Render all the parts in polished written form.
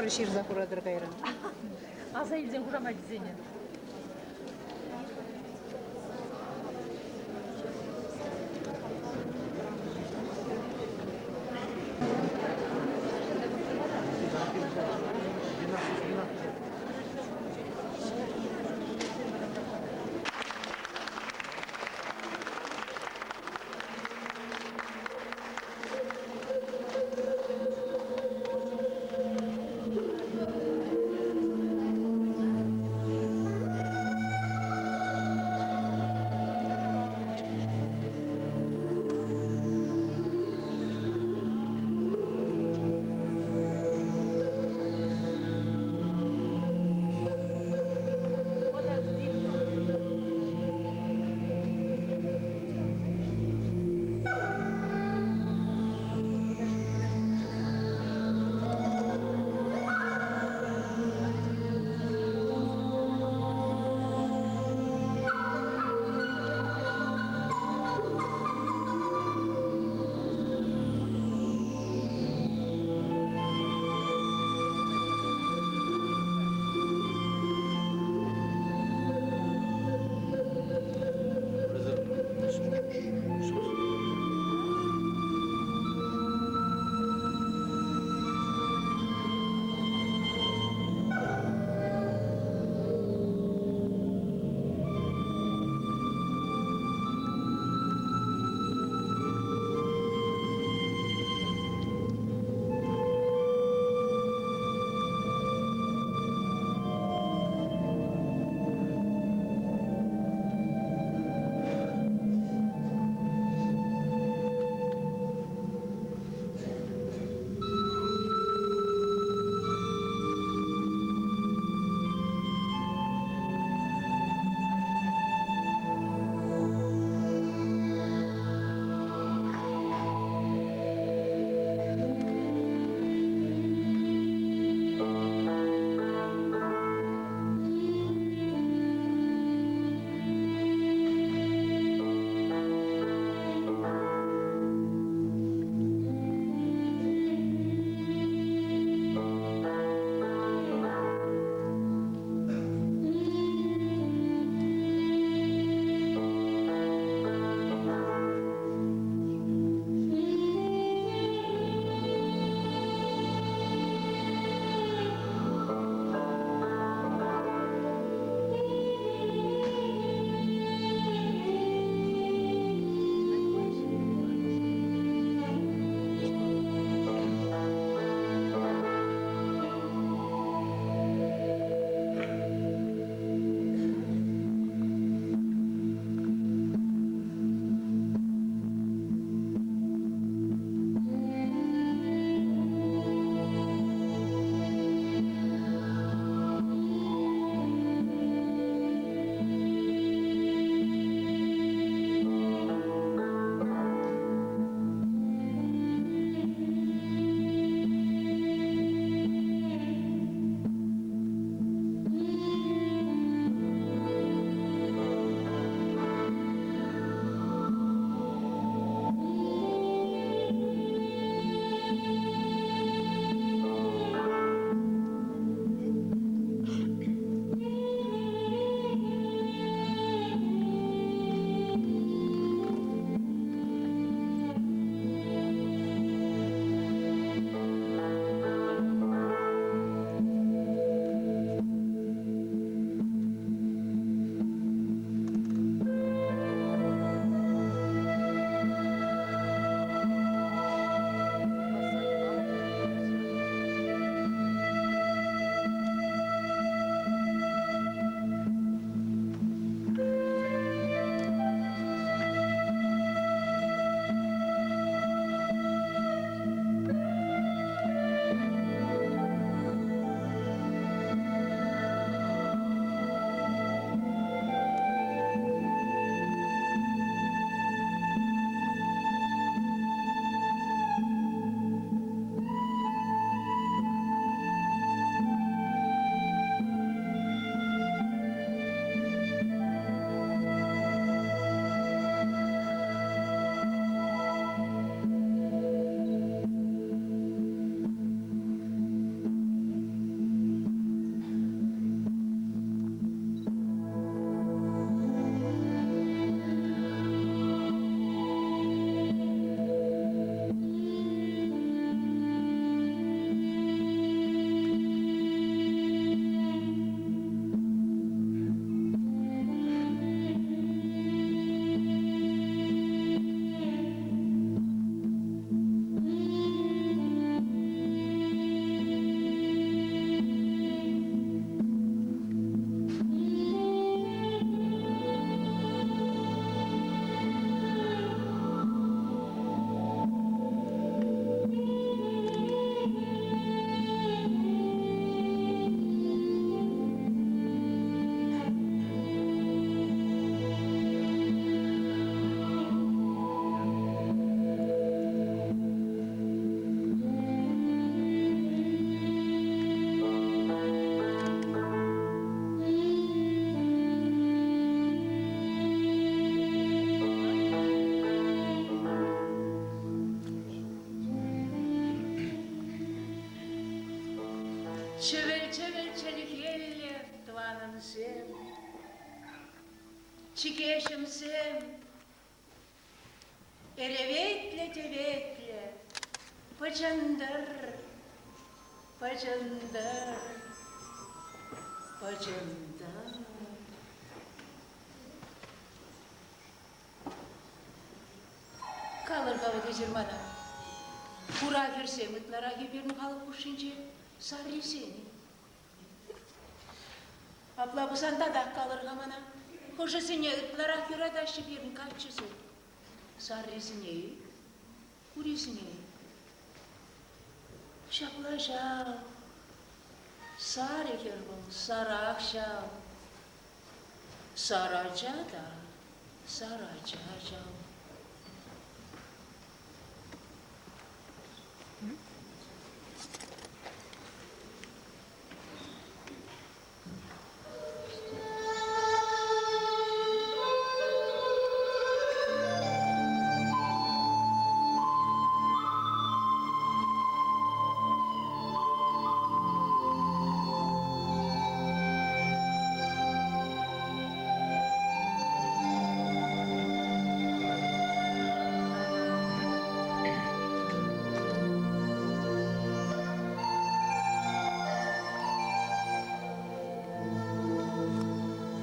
Хӑвӑр ҫырса хуратӑр кайран. Аса илсен хушамачӗсене. Чӗвӗл-чӗвӗл чӗлхеллӗ тӑванӑмсем, чӗкеҫӗмсем, эреветлӗ-теветлӗ, пӑчӑнтӑр, пӑчӑнтӑр, пӑчӑнтӑр. Калӑр-ха вӑт эсир мана, хура хӗрсем ытларах-и пирӗн халӑх хушшинче саррисем-и? Апла пулсан татах калӑр-ха мана, хӑшӗсене ытларах юратаҫҫӗ пирӗн каччӑсем? Саррисене-и, хурисене-и? Ҫапла ҫав, сарӑ хӗр вӑл, сарах ҫав. Сар ача та сар ача ҫав.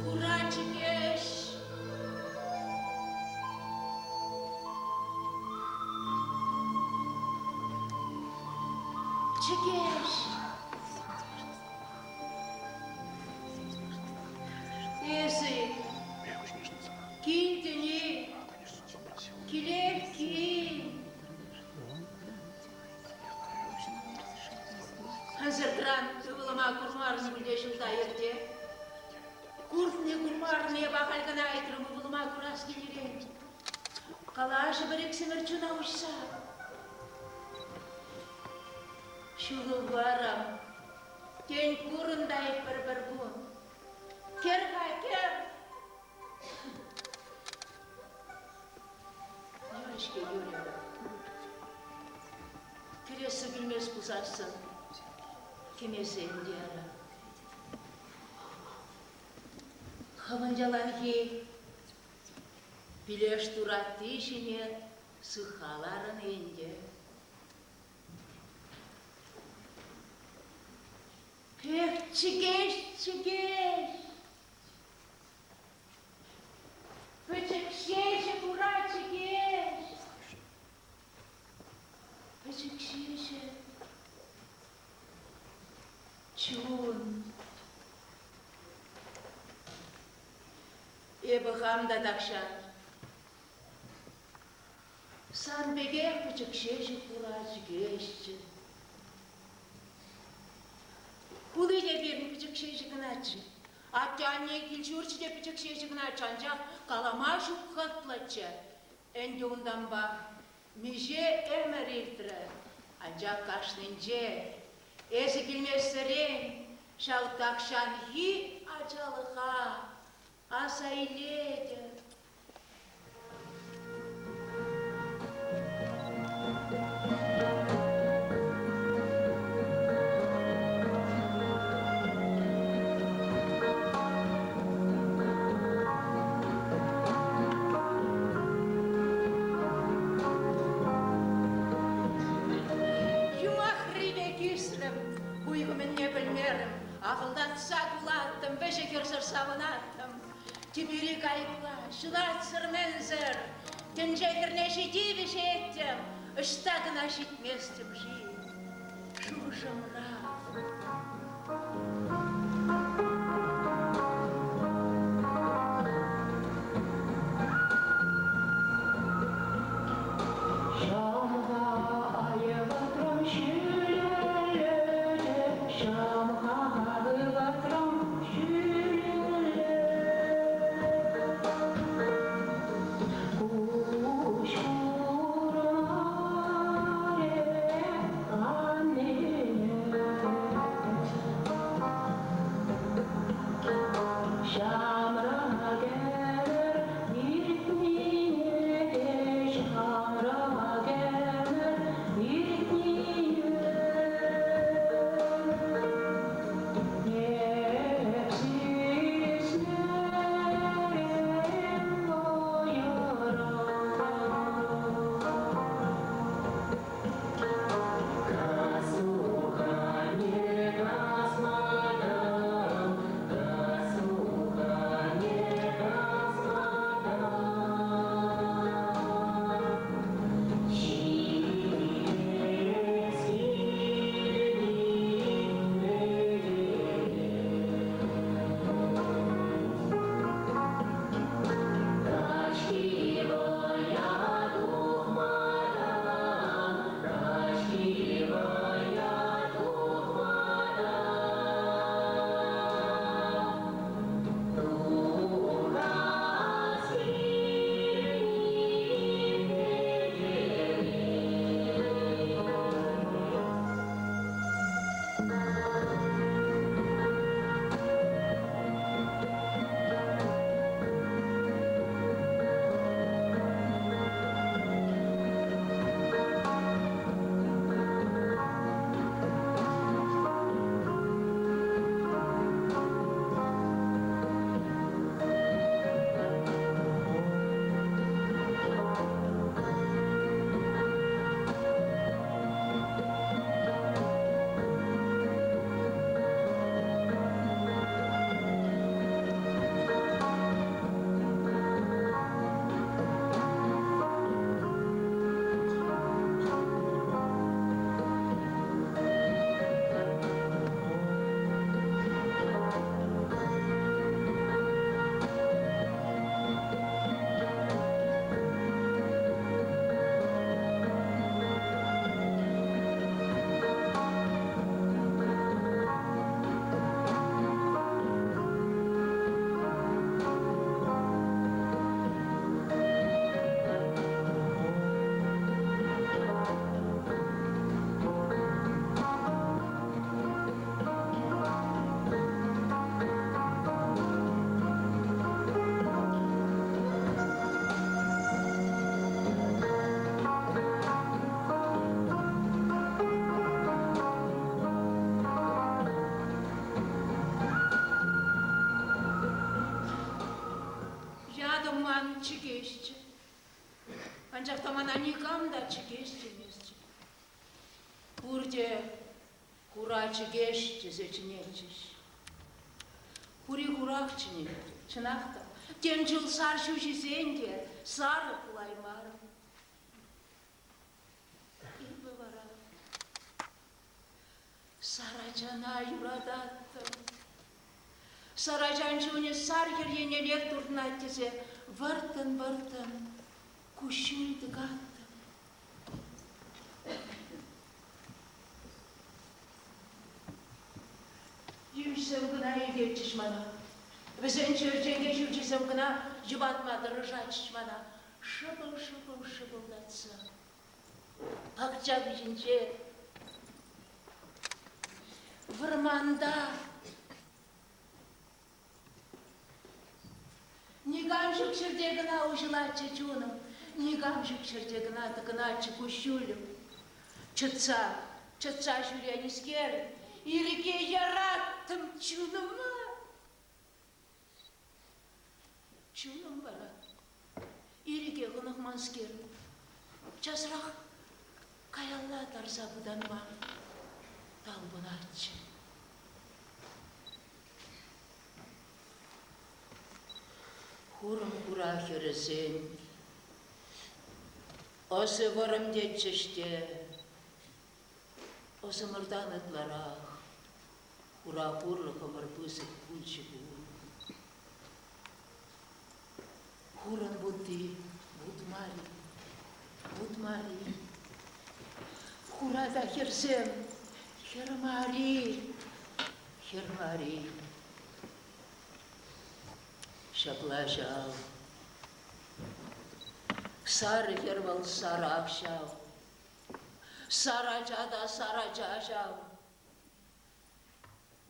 Хура чӗкеҫ. Чӗкеҫ. Эсӗ килтӗн-и? Килех кил. Ӑнсӑртран ывӑлӑма курмарӑн пуль те ҫулта ирте. Куртни курмарӑн эп ахаль кӑна ыйтрӑм ывӑлӑма курас килнӗрен. Калаҫӑпӑр иксӗмӗр чуна уҫса. Ҫулу вӑрӑм. Тен, курӑн та эп пӗр-пӗр кун. Кӗр-ха, кӗр! Юрӗ-ҫке, юрӗ. Кӗресси килмест пулсассӑн, кӗмесен те ара. Хӑвӑн яланхи пилеш туратти ҫине сыххаларӑн ӗнтӗ. Эх, чӗкеҫ, чӗкеҫ! Пӗчӗк ҫеҫӗ хура чӗкеҫ! Пӗчӗк ҫеҫӗ чун. Эпӗ хам та тахҫан сан пекех пӗчӗк ҫеҫӗ хура чӗкеҫчӗ. Хули те пирӗн пӗчӗк ҫеҫӗ кӑначчӗ. Атте-анне кил-ҫурчӗ те пӗчӗк ҫеҫӗ кӑначчӗ, анчах калама ҫук хӑтлӑччӗ. Ӗнтӗ унтанпа миҫе ӗмӗр иртрӗ, анчах кашнинче эсӗ килмессерен ҫав тахҫанхи ачалӑха аса илетӗп. Юмахри пек ӳсрӗм, хуйхӑ мӗнне пӗлмерӗм, ахӑлтатса кулаттӑм, вӗҫӗ-хӗрсӗр савӑнаттӑм. Тӳпери кайӑкла, ҫунатсӑр-мӗнсӗр, тӗнче хӗрне ҫити вӗҫеттӗм, ӑҫта кӑна ҫитместӗм-ши шухӑшӑмра. Ҫамха айӑватрӑм ҫӳлелле те, ҫамха ывӑтрӑм ҫӳлелле. Куҫ курмарӗ аннене. Анчах та мана никам та чӗкеҫ теместчӗ. Пурте хура чӗкеҫ тесе чӗнетчӗҫ. Хури хурах чӗнет, чӑнах та. Тем чул сар ҫу ҫисен те сарӑ пулаймарӑм. Эпӗ вара сар ачана юрататтӑм. Сар ачан чунӗ сар хӗр еннеллех туртӑнать тесе вӑрттӑн-вӑрттӑн куҫҫуль тӑкаттӑм. Йывӑҫсем кӑна илтетчӗҫ мана. Вӗсен черченке ҫурчӗсем кӑна йӑпатма тӑрӑшатчӗҫ мана. Шӑпӑл-шӑпӑл шӑпӑлтатса. Пахча вӗҫӗнче, вӑрманта Никам ҫук ҫӗрте кӑна уҫӑлатчӗ чунӑм, никам ҫук ҫӗрте кӑна тӑкӑнатчӗ куҫҫулӗм. Чӑтса, чӑтса ҫӳренӗскер, ирӗке яраттӑм чунӑма. Чунӑм вара, ирӗке хӑнӑхманскер, часрах каялла тарса пытанма талпӑнатчӗ. Хурӑн хура хӗрӗсен ӑсӗ вӑрӑм тетчӗҫ те, ӑсӑмӑртан ытларах хура хурлӑхӑмӑр пысӑк пулчӗ пуль. Хурӑн вутти вут мар-и, вут мар-и? Хура та хӗрсем, хӗр мар-и, хӗр мар-и? Ҫапла ҫав. Сарӑ хӗр вӑл сарах ҫав. Сар ача та сар ача ҫав.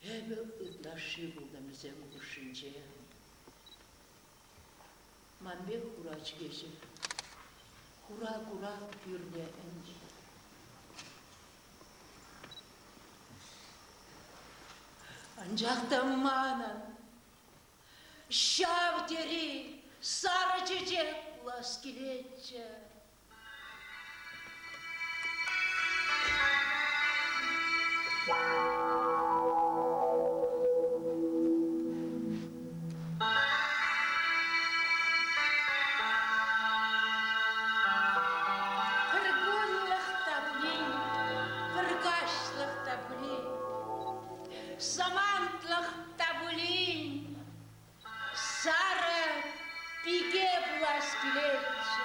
Эпӗ ытлашши пултӑм вӗсем хушшинче. Ман пек хура чӗкеҫӗ, хура курак пӳрне ӗнтӗ. Анчах та манӑн ҫав тери сарӑ чечек пулас килетчӗ. Пӗр кунлӑх та пулин, пӗр каҫлӑх та пулин, самантлӑх та пулин Сарӑ пике пулас килетчӗ.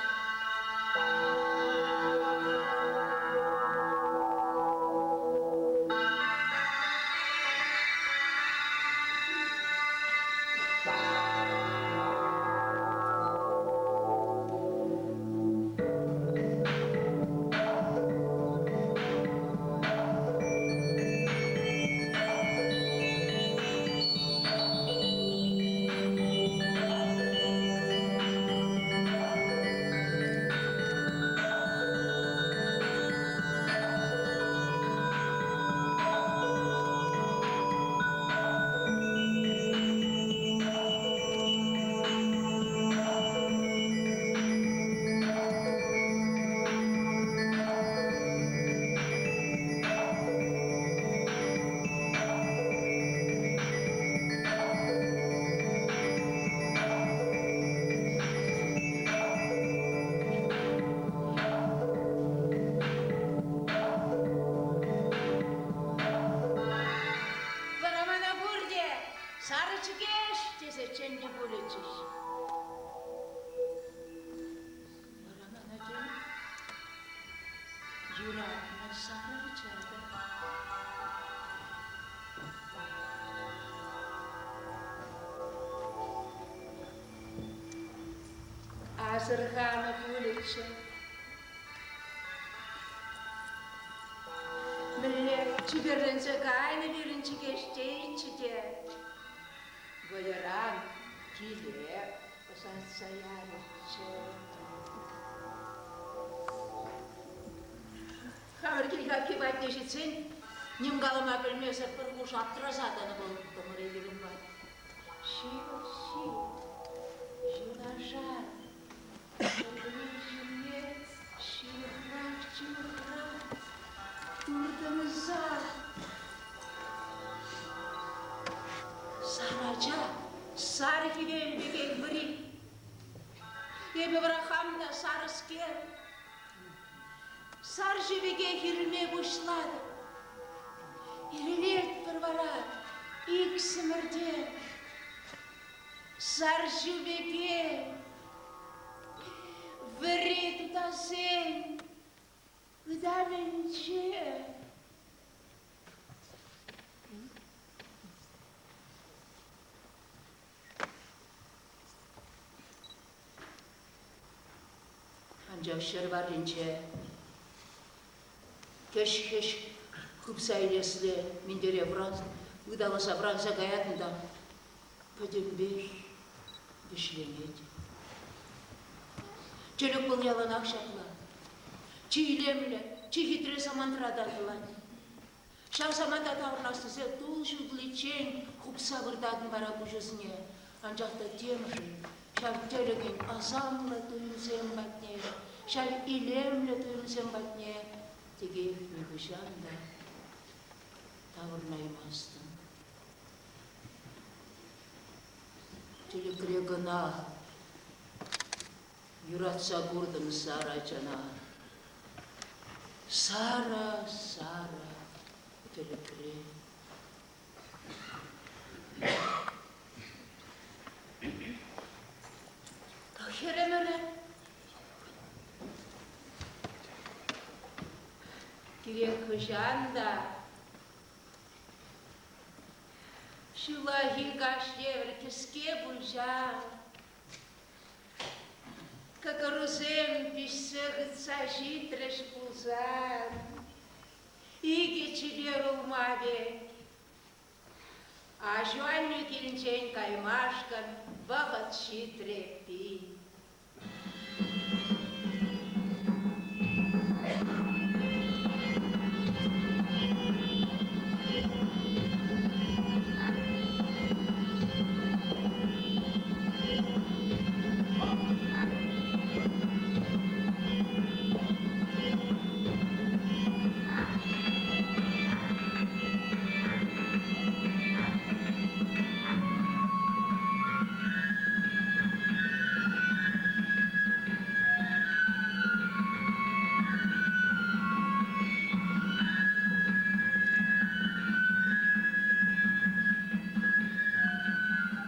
Вара мана пурте сарӑ чӗкеҫ тесе чӗннӗ пулӗччӗҫ. Вара мана тен юратнӑ сарӑ ача та. Асӑрханӑ пулӗччӗ. Мӗнле чиперленсе кайнӑ пирӗн чӗкеҫ тейӗччӗ те вӑйӑран киле ӑсатса ярӗччӗ. Хамӑр кил хапхи патне ҫитсен ним калама пӗлмесӗр пӗр хушӑ аптраса тӑнӑ вӑл тӑмӑр эпир унпа. Ҫывӑх ҫил, юнашар. Ҫӗрпӳ ҫумне ҫывӑхрах, ҫывӑхрах туртӑнса. Сар ача, сар хӗвел пекех вӗри. Эпӗ вара хам та сарӑскер. Сар шӗвеке хирме пуҫлатӑп. Ирӗлетпӗр вара иксӗмӗр те. Сар шӗвеке вӗри тутасен ытамӗнче. Анчах ҫӗр варринче кӗҫ-хӗҫ хыпса илесле минтере ыталаса вӑранса каятӑн та пӗтӗмпех вӗҫленет. Тӗлӗк вӑл яланах ҫапла. Чи илемлӗ, чи хитре самантра татӑлать. Ҫав саманта таврӑнас тесе тул ҫутӑличчен хупса выртатӑн вара куҫусене. Анчах та темшӗн ҫав тӗлӗкӗн асамлӑ туйӑмсем патне, ҫав илемлӗ туйӑмсем патне текех нихӑҫан та таврӑнаймастӑн. Тӗлӗкре кӑна юратса куртӑм сар ачана. Сарӑ, сарӑ тӗлӗкре. Хӗрӗмӗре кирек хӑҫан та ҫуллахи каҫ евӗр кӗске пуҫа Кӑкӑрусем пиҫсе хытса ҫитрӗҫ пулсан, икӗ чипер улма пек. Аҫу-аннӳ килӗнчен каймашкӑн вӑхӑт ҫитрӗ эппин.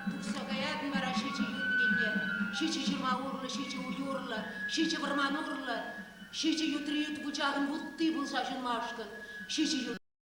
Тухса каятӑн вара ҫичӗ ют килне, ҫичӗ ҫырма урлӑ, ҫичӗ уй урлӑ, ҫичӗ вӑрман урлӑ, ҫичӗ ютри ют вучахӑн вутти пулса ҫунмашкӑн, ҫичӗ ют.